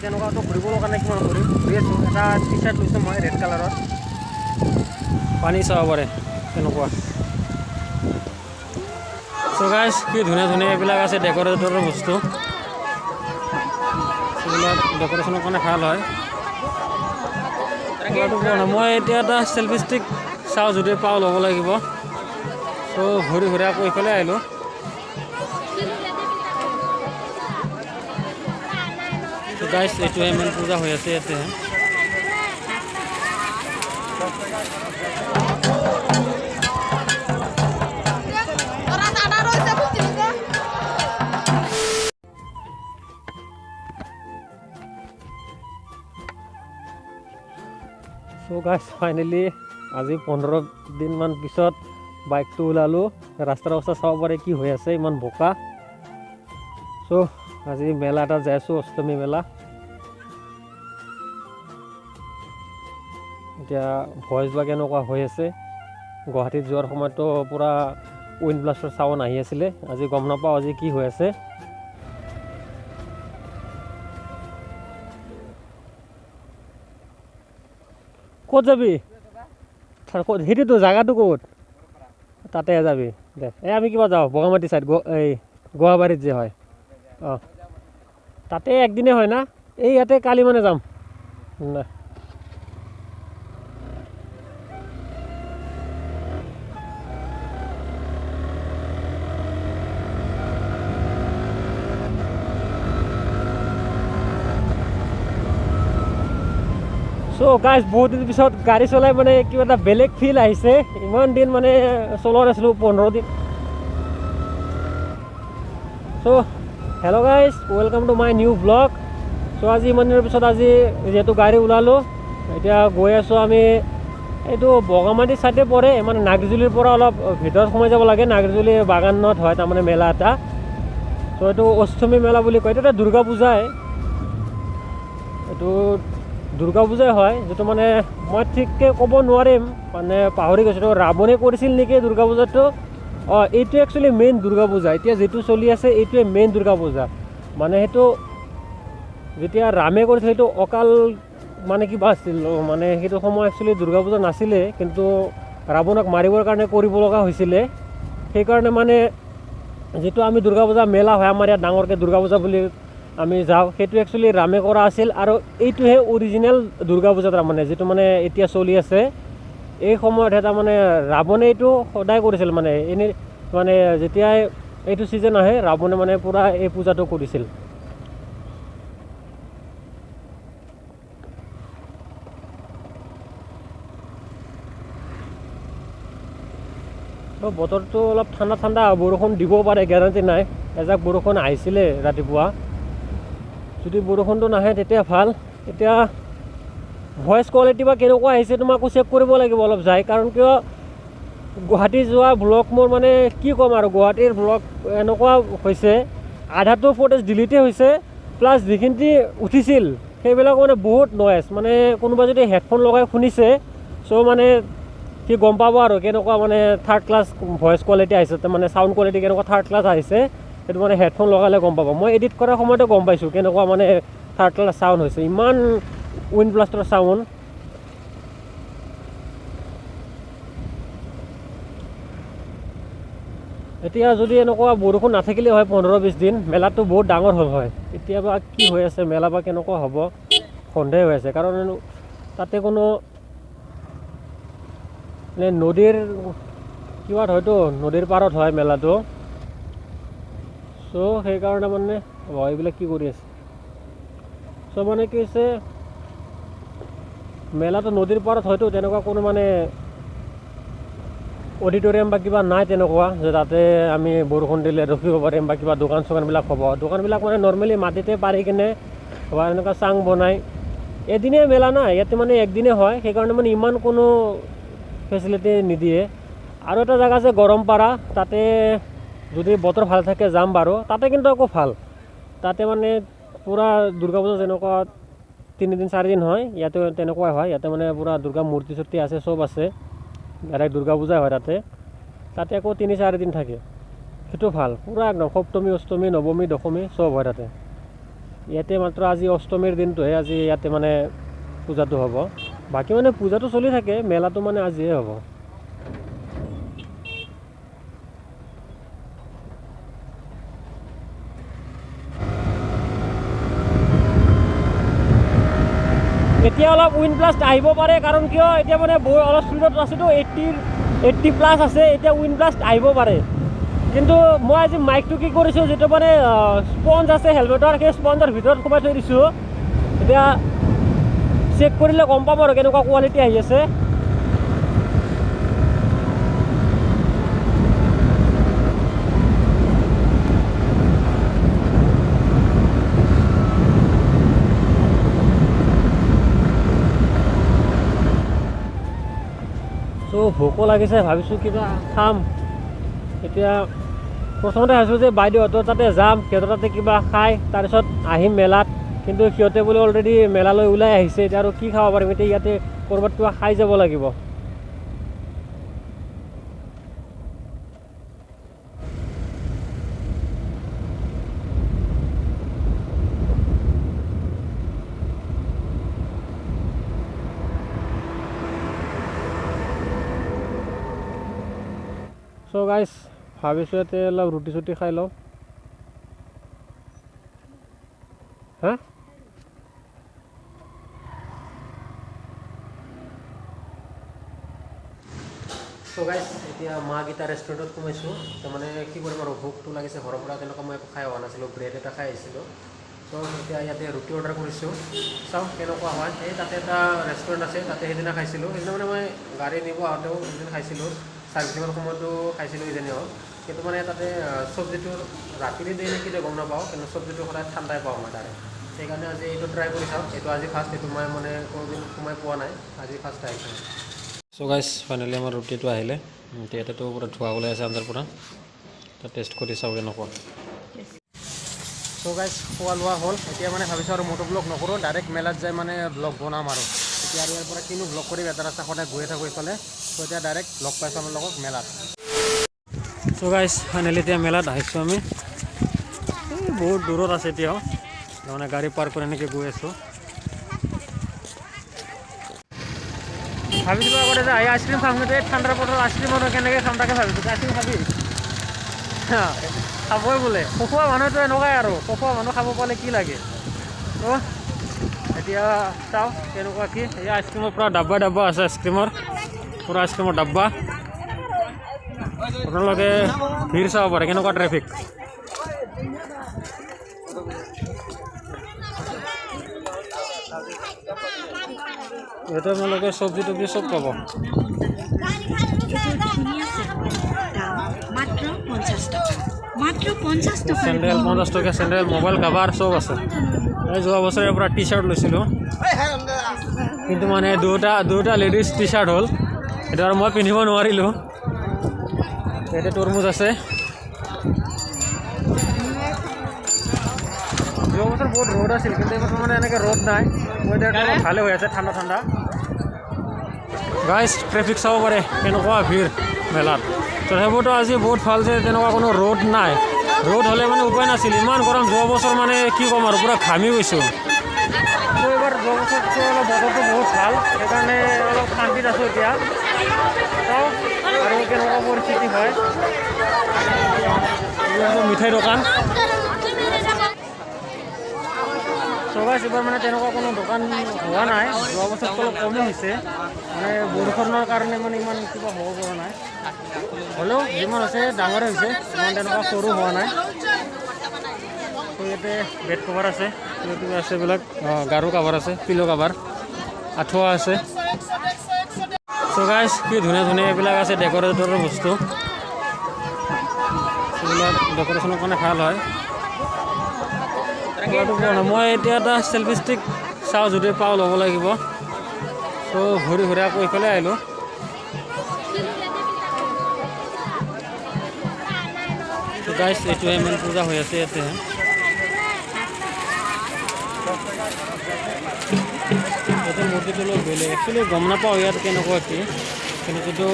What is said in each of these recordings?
তেনেকুৱাতো ঘূৰিবৰ কাৰণে কিমান ঘূৰিম, ঘূৰি আছোঁ। এটা টি চাৰ্ট লৈছোঁ মই ৰেড কালাৰত, পানী চাব পাৰে তেনেকুৱা। চ' গাইজ কি ধুনীয়া ধুনীয়া এইবিলাক আছে ডেক'ৰেটৰৰ বস্তু, এইবিলাক ডেক'ৰেশ্যনৰ কাৰণে ভাল হয়। মই এতিয়া এটা চেল্ফি ষ্টিক চাওঁ, যদি পাওঁ ল'ব লাগিব। চ' ঘূৰি ঘূৰি আকৌ ইফালে আহিলোঁ। গাইজ এইটোহে মেইন পূজা হৈ আছে ইয়াতে। চ' গাইজ ফাইনেলি আজি 15 দিনমান পিছত বাইকটো ওলালোঁ। ৰাস্তাৰ অৱস্থা চাব পাৰে কি হৈ আছে, ইমান বোকা। চ' আজি মেলা এটা যাই আছোঁ, অষ্টমী মেলা। এতিয়া ভইচ বা কেনেকুৱা হৈ আছে। গুৱাহাটীত যোৱাৰ সময়ততো পূৰা উইণ্ড ব্লাষ্টৰ চাউণ্ড আহি আছিলে, আজি গম নাপাওঁ আজি কি হৈ আছে। ক'ত যাবি? ক'ত সেইটোতো জাগাটো ক'ত? তাতে যাবি দে। এই আমি কিবা যাওঁ বগামাটি চাইড, এই গোৱাবাৰীত যে হয়, অঁ তাতে একদিনে হয় না। এই ইয়াতে কালি মানে যাম না। চ' গাইজ বহুত দিন পিছত গাড়ী চলাই মানে কিবা এটা বেলেগ ফিল আহিছে। ইমান দিন মানে চলোৱা নাছিলোঁ, 15 দিন। So hello guys, welcome to my new blog. So আজি ইমান দিনৰ পিছত আজি যিহেতু গাড়ী ওলালোঁ, এতিয়া গৈ আছোঁ আমি এইটো বগামাটি চাইডে পৰে, মানে নাগজুলিৰ পৰা অলপ ভিতৰত সোমাই যাব লাগে। নাগজুলি বাগানত হয় তাৰমানে মেলা এটা। চ' এইটো অষ্টমী মেলা বুলি কয়। এইটো এটা দুৰ্গা পূজাই, এইটো দুৰ্গা পূজাই হয়, যিটো মানে মই ঠিককৈ ক'ব নোৱাৰিম, মানে পাহৰি গৈছোঁ। ৰাৱণে কৰিছিল নেকি দুৰ্গা পূজাটো? অঁ, এইটো একচুৱেলি মেইন দুৰ্গা পূজা। এতিয়া যিটো চলি আছে এইটোৱে মেইন দুৰ্গা পূজা। মানে সেইটো যেতিয়া ৰামে কৰিছিল সেইটো অকাল মানে কিবা আছিল, মানে সেইটো সময় একচুৱেলি দুৰ্গা পূজা নাছিলে, কিন্তু ৰাৱণক মাৰিবৰ কাৰণে কৰিব লগা হৈছিলে। সেইকাৰণে মানে যিটো আমি দুৰ্গা পূজা মেলা হয় আমাৰ ইয়াত ডাঙৰকৈ দুৰ্গা পূজা বুলি আমি যাওঁ, সেইটো একচুৱেলি ৰামে কৰা আছিল। আৰু এইটোহে অৰিজিনেল দুৰ্গা পূজা তাৰমানে, যিটো মানে এতিয়া চলি আছে এই সময়তহে তাৰমানে ৰাৱণে এইটো সদায় কৰিছিল। মানে এনেই মানে যেতিয়াই এইটো ছিজন আহে ৰাৱণে মানে পূৰা এই পূজাটো কৰিছিল। বতৰটো অলপ ঠাণ্ডা ঠাণ্ডা, বৰষুণ দিবও পাৰে, গেৰাণ্টি নাই। এজাক বৰষুণ আহিছিলে ৰাতিপুৱা, যদি বৰষুণটো নাহে তেতিয়া ভাল। এতিয়া ভইচ কোৱালিটি বা কেনেকুৱা আহিছে তোমাকো চেক কৰিব লাগিব অলপ যায়, কাৰণ কিয় গুৱাহাটী যোৱা ব্লগ মোৰ মানে কি ক'ম আৰু, গুৱাহাটীৰ ব্লগ এনেকুৱা হৈছে আধাটো ফুটেজ ডিলিটেই হৈছে, প্লাছ যিখিনি উঠিছিল সেইবিলাক মানে বহুত নয়েজ, মানে কোনোবা যদি হেডফোন লগাই শুনিছে চ' মানে সি গম পাব আৰু কেনেকুৱা মানে থাৰ্ড ক্লাছ ভইচ কোৱালিটি আহিছে, মানে চাউণ্ড কোৱালিটি কেনেকুৱা থাৰ্ড ক্লাছ আহিছে, সেইটো মানে হেডফোন লগালে গম পাব। মই এডিট কৰাৰ সময়তে গম পাইছোঁ কেনেকুৱা মানে থাৰ্ড ক্লাছ চাউণ্ড হৈছে, ইমান উইণ্ড ব্লাষ্টৰ চাউণ্ড। এতিয়া যদি এনেকুৱা বৰষুণ নাথাকিলে হয় 15-20 দিন, মেলাটো বহুত ডাঙৰ হ'ল হয়। এতিয়া বা কি হৈ আছে মেলা বা কেনেকুৱা হ'ব সন্দেহ হৈ আছে, কাৰণ তাতে কোনো নদীৰ কিবাত হয়তো নদীৰ পাৰত হয় মেলাটো। চ' সেইকাৰণে মানে এইবিলাক কি কৰি আছে। চ' মানে কি হৈছে মেলাটো নদীৰ পাৰত হয়তো তেনেকুৱা কোনো মানে অডিটৰিয়াম বা কিবা নাই তেনেকুৱা যে তাতে আমি বৰষুণ দিলে ৰখিব পাৰিম বা কিবা দোকান চোকানবিলাক হ'ব। দোকানবিলাক মানে নৰ্মেলি মাটিতে পাৰি কিনে বা এনেকুৱা চাং বনাই, এদিনে মেলা না ইয়াতে মানে একদিনে হয়, সেইকাৰণে মানে ইমান কোনো ফেচিলিটি নিদিয়ে। আৰু এটা জেগা আছে গৰমপাৰা, তাতে যদি বতৰ ভাল থাকে যাম বাৰু, তাতে কিন্তু আকৌ ভাল। তাতে মানে পূৰা দুৰ্গা পূজা যেনেকুৱা 3 দিন 4 দিন হয়, ইয়াতে তেনেকুৱাই হয়। ইয়াতে মানে পূৰা দুৰ্গা মূৰ্তি চূৰ্তি আছে, চব আছে, ডাইৰেক্ট দুৰ্গা পূজাই হয় তাতে। তাতে আকৌ 3-4 দিন থাকে, সেইটো ভাল পূৰা একদম। সপ্তমী, অষ্টমী, নৱমী, দশমী চব হয় তাতে। ইয়াতে মাত্ৰ আজি অষ্টমীৰ দিনটোহে আজি ইয়াতে মানে পূজাটো হ'ব। বাকী মানে পূজাটো চলি থাকে, মেলাটো মানে আজিয়ে হ'ব। এতিয়া অলপ উইণ্ড ব্লাষ্ট আহিব পাৰে, কাৰণ কিয় এতিয়া মানে বহুত অলপ স্পীডত আছোঁতো, 80 প্লাছ আছে, এতিয়া উইণ্ড ব্লাষ্ট আহিব পাৰে। কিন্তু মই আজি মাইকটো কি কৰিছোঁ, যিটো মানে স্পঞ্জ আছে হেলমেটৰ, সেই স্পঞ্জৰ ভিতৰত সোমাই থৈ দিছোঁ। এতিয়া চেক কৰিলে গম পাম আৰু কেনেকুৱা কোৱালিটি আহি আছে। চ' ভোকো লাগিছে, ভাবিছোঁ কিবা খাম। এতিয়া প্ৰথমতে ভাবিছোঁ যে বাইদেউহঁতৰ তাতে যাম, সিহঁতৰ তাতে কিবা খাই তাৰপিছত আহিম মেলাত। কিন্তু সিহঁতে বোলে অলৰেডি মেলালৈ ওলাই আহিছে। এতিয়া আৰু কি খাব পাৰিম? এতিয়া ইয়াতে ক'ৰবাত কিবা খাই যাব লাগিব। চ' গাইজ, ভাবিছোঁ ইয়াতে অলপ ৰুটি চুটি খাই লওঁ। হা, চ' গাইজ, এতিয়া মা গীতা ৰেষ্টুৰেণ্টত সোমাইছোঁ। তাৰমানে কি কৰিম আৰু, ভোকটো লাগিছে। ঘৰৰ পৰা তেনেকুৱা মই একো খাই অহা নাছিলোঁ, ব্ৰেড এটা খাই আহিছিলোঁ। চ' এতিয়া ইয়াতে ৰুটি অৰ্ডাৰ কৰিছোঁ, চাওঁ কেনেকুৱা হয়। এই তাতে এটা ৰেষ্টুৰেণ্ট আছে, তাতে সেইদিনা খাইছিলোঁ। সেইদিনা মানে মই গাড়ী নিব আহোঁতেও সেইদিনা খাইছিলোঁ, চাৰ্ভিচিঙৰ সময়তো খাইছিলোঁ কিজানি হওক। কিন্তু মানে তাতে চব্জিটো ৰাতিৰে দিয়ে নেকি গম নাপাওঁ, কিন্তু চব্জিটো সদায় ঠাণ্ডাই পাওঁ মই তাৰে। সেইকাৰণে আজি এইটো ট্ৰাই কৰি চাওঁ। এইটো আজি ফাৰ্ষ্ট, এইটো মই মানে কোনোদিন সোমাই পোৱা নাই, আজি ফাৰ্ষ্ট আহিছোঁ। চ' গাইজ, ফাইনেলি আমাৰ ৰুটিটো আহিলে। এতিয়া ইয়াতেতো পূৰা ধোঁৱা ওলাই আছে আঞ্জাৰ পৰা। টেষ্ট কৰি চাওঁ কেনেকুৱা। চ' গাইজ, খোৱা লোৱা হ'ল। এতিয়া মানে ভাবিছোঁ আৰু মটো ব্লগ নকৰোঁ, ডাইৰেক্ট মেলাত যাই মানে ব্লগ বনাম আৰু। এতিয়া আৰু ইয়াৰ পৰা কিনো ব্লগ কৰিম? এটা ৰাস্তা সদায় গৈয়ে থাকোঁ ইফালে। চ' এতিয়া ডাইৰেক্ট লগ পাইছোঁ আপোনালোকক মেলাত। চ' গাইজ, ফাইনেলি এতিয়া মেলাত আহিছোঁ আমি। এই বহুত দূৰত আছে এতিয়াও, তাৰমানে গাড়ী পাৰ কৰি এনেকৈ গৈ আছোঁ। ভাবিছিলোঁ আগতে যে আহি আইচক্ৰীম খাম, কিন্তু এই ঠাণ্ডাৰ বতৰত আইচক্ৰীম আৰু কেনেকৈ খাম, তাকে ভাবিছোঁ। আইচক্ৰীম খাবি? খাবই বোলে। খোৱা মানুহটো এনেকুৱাই আৰু, খোৱা মানুহ খাব পালে কি লাগে? তো এতিয়া চাওঁ কেনেকুৱা কি। এই আইচক্ৰীমৰ পূৰা ডাব্বা ডাব্বা আছে, আইচক্ৰীমৰ পূৰা আইচক্ৰীমৰ ডাব্বা। আপোনালোকে ভিৰ চাব পাৰে, কেনেকুৱা ট্ৰেফিক। ইয়াতে আপোনালোকে চব্জি তব্জি চব পাব। এযোৰ ধুনীয়া চেণ্ডেল, দাম মাত্ৰ 50 টকা, মাত্ৰ 50 টকাৰ। চেণ্ডেল 50 টকীয়া, চেণ্ডেল, মোবাইল কাভাৰ চব আছে। এই যোৱা বছৰ ইয়াৰ পৰা টি চাৰ্ট লৈছিলোঁ, কিন্তু মানে দুটা দুটা লেডিজ টি চাৰ্ট হ'ল, সেইটো আৰু মই পিন্ধিব নোৱাৰিলোঁ। ইয়াতে তৰমুজ আছে। যোৱা বছৰ বহুত ৰ'দ আছিল, কিন্তু এইবছৰ মানে এনেকৈ ৰ'দ নাই, ৱেডাৰটো অলপ ভালে হৈ আছে, ঠাণ্ডা ঠাণ্ডা। গাইজ, ট্ৰেফিক চাব পাৰে, কেনেকুৱা ভিৰ মেলাত। তথাপিতো আজি বহুত ভাল যে তেনেকুৱা কোনো ৰ'দ নাই। ৰ'দ হ'লে মানে উপায় নাছিল, ইমান গৰম যোৱা বছৰ, মানে কি ক'ম আৰু, পূৰা ঘামি গৈছোঁ। ত' এইবাৰ যোৱা বছৰতকৈ অলপ বতৰটো বহুত ভাল, সেইকাৰণে অলপ শান্তিত আছোঁ। এতিয়া চাওঁ আৰু কেনেকুৱা পৰিস্থিতি হয়। এইবিলাক মিঠাই দোকান। চ' গাইজ, এইবাৰ মানে তেনেকুৱা কোনো দোকান হোৱা নাই, যোৱা বছৰতকৈ অলপ কমেই হৈছে। মানে বৰষুণৰ কাৰণে মানে ইমান কিবা হ'ব পৰা নাই। হ'লেও যিমান হৈছে ডাঙৰে হৈছে, ইমান তেনেকুৱা সৰু হোৱা নাই। ত' ইয়াতে বেড কভাৰ আছে, কিবা কিবি আছে এইবিলাক, গাৰু কাভাৰ আছে, পিল' কাভাৰ, আঁঠুৱা আছে। চ' গাইজ, কি ধুনীয়া ধুনীয়া এইবিলাক আছে ডেক'ৰেটৰৰ বস্তু। এইবিলাক ডেক'ৰেশ্যনৰ কাৰণে ভাল হয়। মই এতিয়া এটা চেল্ফি ষ্টিক চাওঁ, যদি পাওঁ ল'ব লাগিব। ত' ঘূৰি ঘূৰি আকৌ ইফালে আহিলোঁ। গাইজ, এইটোহে মেইন পূজা হৈ আছে ইয়াতে। ইয়াতে মূৰ্তিটো অলপ বেলেগ। একচুৱেলি গম নাপাওঁ ইয়াত কেনেকুৱা কি, কিন্তু যিটো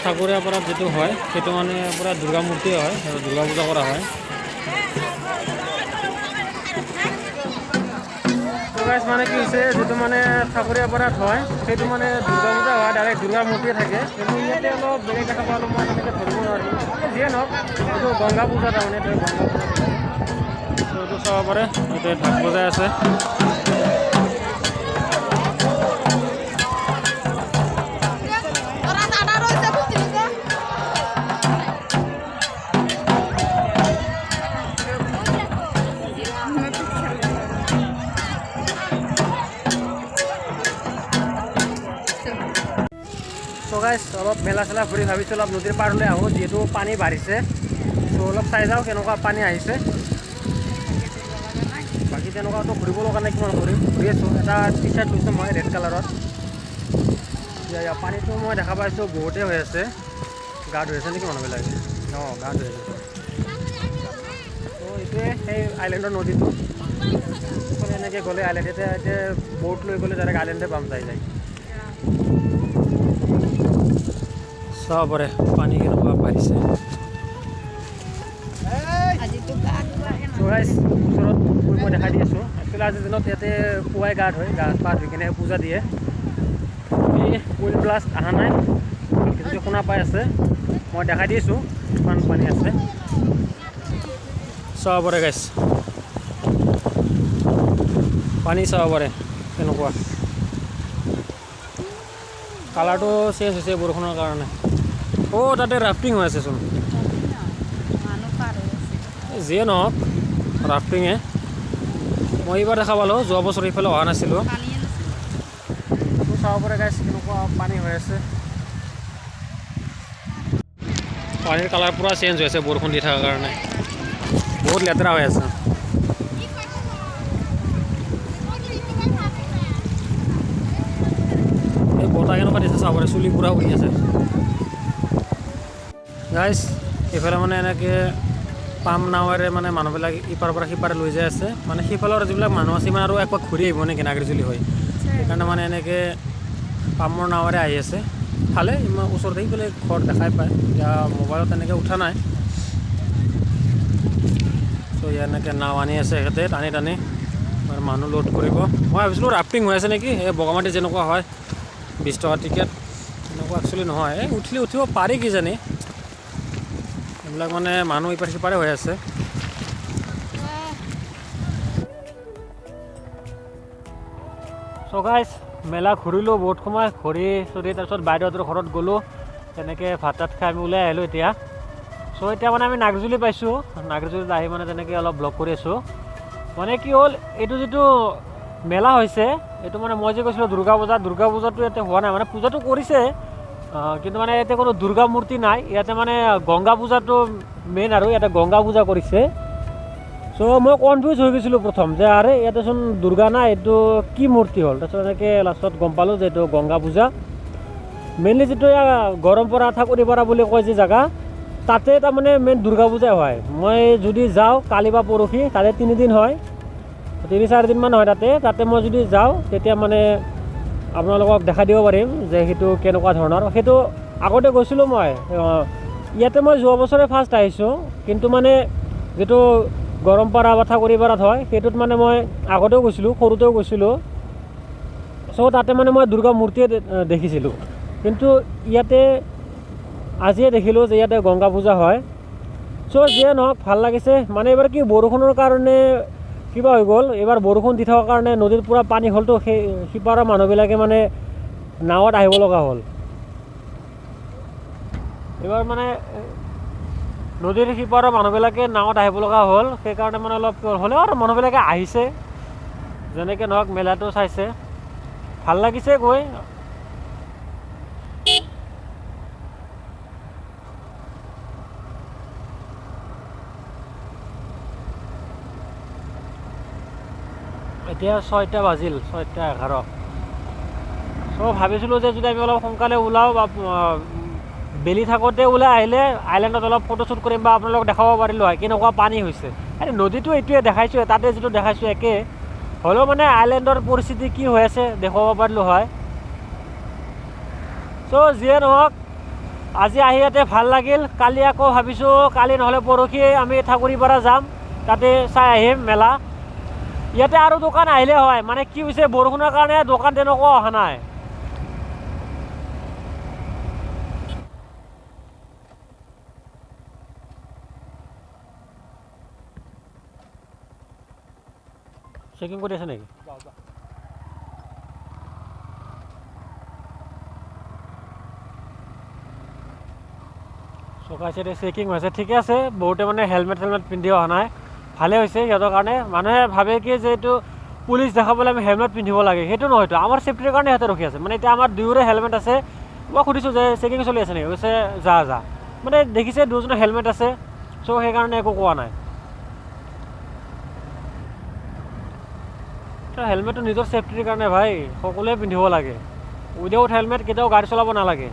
ঠাকুৰীয়াপাৰাত যিটো হয়, সেইটো মানে পূৰা দুৰ্গা মূৰ্তিয়ে হয় আৰু দুৰ্গা পূজা কৰা হয়। গাইজ মানে কি হৈছে, যিটো মানে ঠাকুৰীয়াপাৰাত হয় সেইটো মানে দুৰ্গা পূজা হয়, ডাইৰেক্ট দুৰ্গা মূৰ্তিয়ে থাকে। কিন্তু ইয়াতে অলপ বেলেগ দেখা পালোঁ মই, তেনেকৈ ধৰিব নোৱাৰিলোঁ। যিয়ে নহওক এইটো গংগা পূজা, তাৰমানে এইটো গংগা পূজা। এইটো চাব পাৰে, ইয়াতে ঢাক বজাই আছে। চ' গাইজ অলপ মেলা চেলা ঘূৰি ভাবিছোঁ অলপ নদীৰ পাৰলৈ আহোঁ, যিহেতু পানী বাঢ়িছে। চ' অলপ চাই যাওঁ কেনেকুৱা পানী আহিছে। বাকী তেনেকুৱাতো ঘূৰিব লগা নাই, কিমান ঘূৰিম, ঘূৰি আছোঁ। এটা টি চাৰ্ট লৈছোঁ মই ৰেড কালাৰত। এতিয়া পানীটো মই দেখা পাইছোঁ বহুতেই হৈ আছে। গা ধুই আছে নেকি মানুহবিলাকে? অঁ, গা ধুই আছে। ত' এইটোৱে সেই আইলেণ্ডৰ নদীটো। এনেকৈ গ'লে আইলেণ্ড, এতিয়া এতিয়া ব'ট লৈ গ'লে ডাইৰেক্ট আইলেণ্ডে পাম যাই যাই। চাব পাৰে পানী কেনেকুৱা বাঢ়িছে। ওচৰত গৈ মই দেখাই দি আছোঁ। একচুৱেলি আজিৰ দিনত ইয়াতে পুৱাই গা ধুৱে, গা পা ধুই কিনে পূজা দিয়ে। এই উইণ্ড ব্লাষ্ট অহা নাই, যদি শুনা পাই আছে মই দেখাই দিছোঁ কিমান পানী আছে। চাব পাৰে গাইজ, পানী চাব পাৰে কেনেকুৱা, কালাৰটো চেঞ্জ হৈছে বৰষুণৰ কাৰণে। অ' তাতে ৰাফটিং হৈ আছেচোন। যিয়ে নহওক ৰাফটিঙে মই এইবাৰ দেখা পালোঁ, যোৱা বছৰ এইফালে অহা নাছিলোঁ। চাব পাৰে গাইজ কেনেকুৱা পানী হৈ আছে। পানীৰ কালাৰ পূৰা চেঞ্জ হৈ আছে বৰষুণ দি থকাৰ কাৰণে, বহুত লেতেৰা হৈ আছে। এই বতাহ কেনেকুৱা দিছে চাব পাৰে, চুলি পূৰা উৰি আছে গাইজ। এইফালে মানে এনেকৈ পাম নাৱেৰে মানে মানুহবিলাক ইপাৰৰ পৰা সিপাৰে লৈ যাই আছে। মানে সিফালৰ যিবিলাক মানুহ আছে ইমান আৰু একবাৰ ঘূৰি আহিব নেকি নাগৰিজুলি হৈ, সেইকাৰণে মানে এনেকৈ পামৰ নাৱেৰে আহি আছে। ভালে ইমান ওচৰতে সিফালে ঘৰ দেখাই পায়, এতিয়া মোবাইলত তেনেকৈ উঠা নাই। চ' এনেকৈ নাও আনি আছে এখেতে টানি টানি মানুহ লোড কৰিব। মই ভাবিছিলোঁ ৰাফটিং হৈ আছে নেকি, এই বগামাটি যেনেকুৱা হয় 20 টকা টিকেট, তেনেকুৱা একচুৱেলি নহয়। এই উঠিলে উঠিব পাৰি কিজানি, এইবিলাক মানে মানুহ ইপাৰ সিপাৰে হৈ আছে। চ' গাইজ মেলা ঘূৰিলোঁ বহুত সময়, ঘূৰি চুৰি তাৰপিছত বাইদেউহঁতৰ ঘৰত গ'লোঁ, তেনেকৈ ভাত তাত খাই আমি ওলাই আহিলোঁ এতিয়া। চ' এতিয়া মানে আমি নাগজুলি পাইছোঁ, নাগজুলিত আহি মানে তেনেকৈ অলপ ব্লগ কৰি আছোঁ। মানে কি হ'ল, এইটো যিটো মেলা হৈছে এইটো মানে মই যে কৈছিলোঁ দুৰ্গা পূজা, দুৰ্গা পূজাটো ইয়াতে হোৱা নাই, মানে পূজাটো কৰিছে কিন্তু মানে ইয়াতে কোনো দুৰ্গা মূৰ্তি নাই। ইয়াতে মানে গংগা পূজাটো মেইন আৰু ইয়াতে গংগা পূজা কৰিছে। চ' মই কনফিউজ হৈ গৈছিলোঁ প্ৰথম যে আৰে ইয়াতেচোন দুৰ্গা নাই, এইটো কি মূৰ্তি হ'ল। তাৰপিছত এনেকৈ লাষ্টত গম পালোঁ যে এইটো গংগা পূজা। মেইনলি যিটো গৰমপৰা ঠাকুৰীপাৰা বুলি কয় যে জেগা, তাতে তাৰমানে মেইন দুৰ্গা পূজাই হয়। মই যদি যাওঁ কালি বা পৰহি, তাতে তিনিদিন হয়, 3-4 দিনমান হয় তাতে। তাতে মই যদি যাওঁ তেতিয়া মানে আপোনালোকক দেখাই দিব পাৰিম যে সেইটো কেনেকুৱা ধৰণৰ। সেইটো আগতে গৈছিলোঁ মই, ইয়াতে মই যোৱা বছৰে ফাৰ্ষ্ট আহিছোঁ, কিন্তু মানে যিটো গৰমপাৰা বা ঠাকুৰীপাৰাত হয় সেইটোত মানে মই আগতেও গৈছিলোঁ, সৰুতেও গৈছিলোঁ। চ' তাতে মানে মই দুৰ্গা মূৰ্তিয়ে দেখিছিলোঁ, কিন্তু ইয়াতে আজিয়ে দেখিলোঁ যে ইয়াতে গংগা পূজা হয়। চ' যিয়ে নহওক ভাল লাগিছে। মানে এইবাৰ কি বৰষুণৰ কাৰণে কিবা হৈ গ'ল, এইবাৰ বৰষুণ দি থকাৰ কাৰণে নদীত পূৰা পানী হ'লতো, সেই সিপাৰৰ মানুহবিলাকে মানে নাৱত আহিব লগা হ'ল। এইবাৰ মানে নদীৰ সিপাৰৰ মানুহবিলাকে নাৱত আহিব লগা হ'ল, সেইকাৰণে মানে অলপ হ'লেও আৰু মানুহবিলাকে আহিছে, যেনেকৈ নহওক মেলাটো চাইছে, ভাল লাগিছে গৈ। এতিয়া 6টা বাজিল, 6:11। চ' ভাবিছিলোঁ যে যদি আমি অলপ সোনকালে ওলাওঁ বা বেলি থাকোঁতে ওলাই আহিলে আইলেণ্ডত অলপ ফটোশ্বুট কৰিম বা আপোনালোকক দেখাব পাৰিলোঁ হয় কেনেকুৱা পানী হৈছে। আৰে নদীটো এইটোৱে দেখাইছোঁ, তাতে যিটো দেখাইছোঁ একে হ'লেও মানে আইলেণ্ডৰ পৰিস্থিতি কি হৈ আছে দেখুৱাব পাৰিলোঁ হয়। চ' যিয়ে নহওক আজি আহি ইয়াতে ভাল লাগিল। কালি আকৌ ভাবিছোঁ কালি নহ'লে পৰহি আমি ঠাকুৰীপাৰা যাম, তাতে চাই আহিম মেলা। ইয়াতে আৰু দোকান আহিলে হয়, মানে কি হৈছে বৰষুণৰ কাৰণে দোকান তেনেকুৱা অহা নাই। চেকিং কৰি আছে নেকি? চকাই চাইডে চেকিং হৈছে, ঠিকে আছে। বহুতে মানে হেলমেট চেলমেট পিন্ধি অহা নাই, ভালে হৈছে সিহঁতৰ কাৰণে। মানুহে ভাবে কি যে এইটো পুলিচ দেখাবলৈ আমি হেলমেট পিন্ধিব লাগে, সেইটো নহয়তো, আমাৰ ছেফটিৰ কাৰণে সিহঁতে ৰখি আছে। মানে এতিয়া আমাৰ দুয়োৰে হেলমেট আছে। মই সুধিছোঁ যে চেকিং চলি আছে নেকি, কৈছে যা যা, মানে দেখিছে দুজনৰ হেলমেট আছে, চ' সেইকাৰণে একো কোৱা নাই। হেলমেটটো নিজৰ ছেফটিৰ কাৰণে ভাই, সকলোৱে পিন্ধিব লাগে। উইদাউট হেলমেট কেতিয়াও গাড়ী চলাব নালাগে।